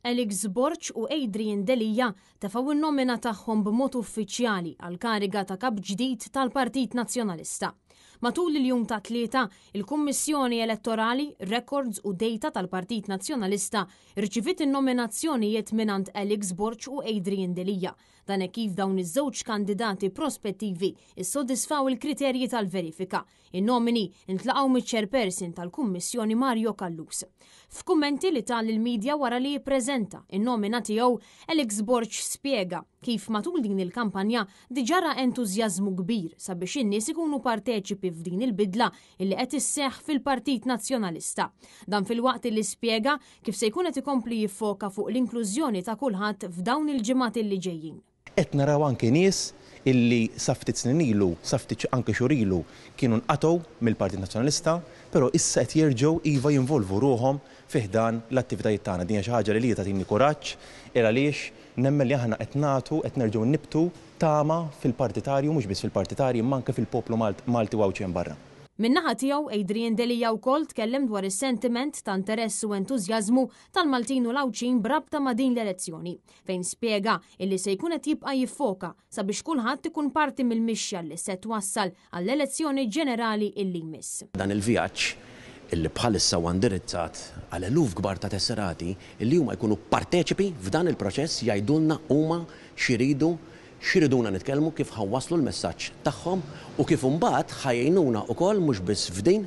Alex Borg u Adrian Delia tefgħu n-nomina tagħhom b'mod uffiċjali għall-kariga ta' Kap ġdid tal-Partit Nazzjonalista. Matul il-jum tat-Tlieta, il-Kummissjoni Elettorali, Records u Data tal-Partit Nazzjonalista rċiviet in-nominazzjonijiet mingħand Alex Borg u Adrian Delia. Dan hekk kif dawn iż-żewġ kandidati prospettivi ssodisfaw il-kriterji tal-verifika. In-nomini ntlaqgħu miċ-Chairperson tal-Kummissjoni Mario Callus. F'kummenti li ta lill-media wara li ppreżenta n-nomina tiegħu, Alex Borg spjega kif matul din il-kampanja diġà ra entużjażmu kbir sabiex in-nies ikunu parteċipi f'din il-bidla illi qed isseħħ fil-Partit Nazzjonalista. Dan filwaqt illi spjega kif se jkun qed ikompli jiffoka fuq l-inklużjoni ta' kulħadd f'dawn il-ġimgħat illi ġejjin. Qed naraw anke nies illi sa ftit snin ilu, sa ftit anke xhur ilu, kienu nqatgħu mill-Partit Nazzjonalista, però issa qed jerġgħu iva jinvolvu ruħhom fi ħdan l-attivitajiet tagħna. Din hija xi ħaġa li lili tagħtini kuraġġ il għaliex nemmen li aħna qed nagħtu, qed nerġgħu nibtu tama fil-partitarju, mhux biss fil-partitarji imma anke fil-poplu Malti u Għawdxi hemm barra. Min-naħa tiegħu, Adrian Delia wkoll tkellem dwar is-sentiment ta' interess u entużjażmu tal-Maltin u l-Għawdxin b'rabta ma' din l-elezzjoni. fejn spjega illi se jkun qed jibqa' jiffoka sabiex kulħadd ikun parti mill-mixja li se twassal għall-elezzjoni ġenerali illi jmiss. Dan il-vjaġġ illi bħalissa huwa indirizzat għal eluf kbar ta' tesserati illi huma jkunu parteċipi f'dan il-proċess jgħidulna huma x'iridu, x'iriduna nitkellmu, kif ħa nwasslu l-messaġġ tagħhom u kif imbagħad ħa jgħinuna ukoll mhux biss f'din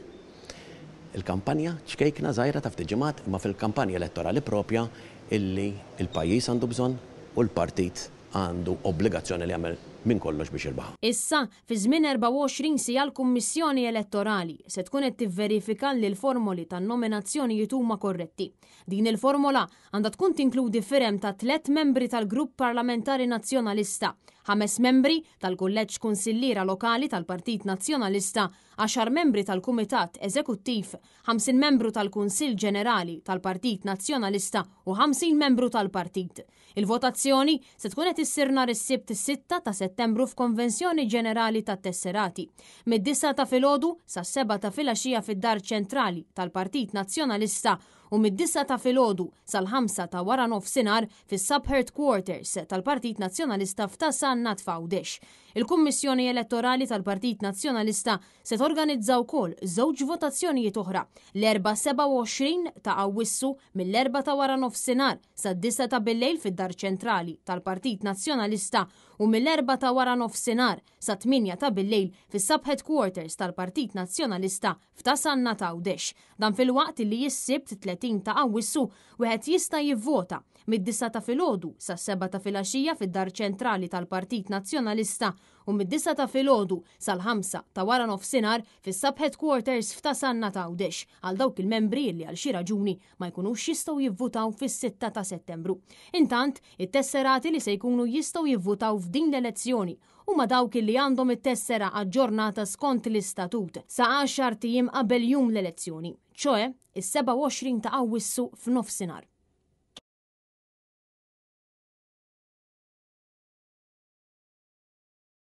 il-kampanja ċkejkna żgħira ta' ftit ġimgħat imma fil-kampanja elettorali proprja illi l-pajjiż għandu bżonn u l-partit għandu obbligazzjoni li jagħmel minn kollox biex jirbaħha. Issa, fi żmien 24 siegħa l-Kummissjoni Elettorali se tkun qed tivverifika li l-formoli tan-nominazzjonijiet huma korretti. Din il-formola għandha tkun tinkludi firem ta' tlett membri tal-Grupp Parlamentari Nazzjonalista, ħames membri tal-Kulleġġ Kunsilliera Lokali tal-Partit Nazzjonalista għaxar membri tal-Kumitat Eżekuttiv, 50 membru tal-Kunsill Ġenerali tal-Partit Nazzjonalista u 50 membru tal-partit. Il-votazzjoni se tkun qed issir nhar is-Sibt 6 ta' Settembru f'Konvenzjoni Ġenerali tat-Tesserati, mid-disgħa ta' filgħodu sas-sebgħa ta' filgħaxija fid-Dar Ċentrali tal-Partit Nazzjonalista u mid-disgħa ta' filgħodu sal-ħamsa ta' waranofsinhar fis-Sub-Headquarters tal-Partit Nazzjonalista f'Ta' Sannat f'Għawdex. Il-Kummissjoni Elettorali tal-Partit Nazzjonalista se torganizza wkoll żewġ votazzjonijiet oħra, l-Erbgħa 27 ta' Awwissu mill-erbgħa ta' waranofsinhar sad-disgħa ta' billejl fid-Dar Ċentrali tal-Partit Nazzjonalista u mill-erbgħa ta' waranofsinhar sat-tmienja ta' billejl fis-Sub-Headquarters tal-Partit Nazzjonalista f'Ta' Sannat Għawdex. Dan filwaqt li s-Sibt 30 ta' Awwissu wieħed jista' jivvota mid-disgħa ta' filgħodu sas-sebgħa ta' filgħaxija fid-Dar Ċentrali tal-Partit Nazzjonalista u mid-disgħa ta' filgħodu sal-ħamsa ta' waranofsinhar fis-Sub-Headquarters f'Ta' Sannat Għawdex għal dawk il-membri li għal xi raġuni ma jkunux jistgħu jivvutaw fis-sitta ta' Settembru. Intant, it-tesserati li se jkunu jistgħu jivvutaw f'din l-elezzjoni huma dawk li għandhom it-tessera aġġornata skont l-istatut sa għaxart ijiem qabel jum l-elezzjoni, ċoe, is-27 ta' Awwissu f'nofsinhar.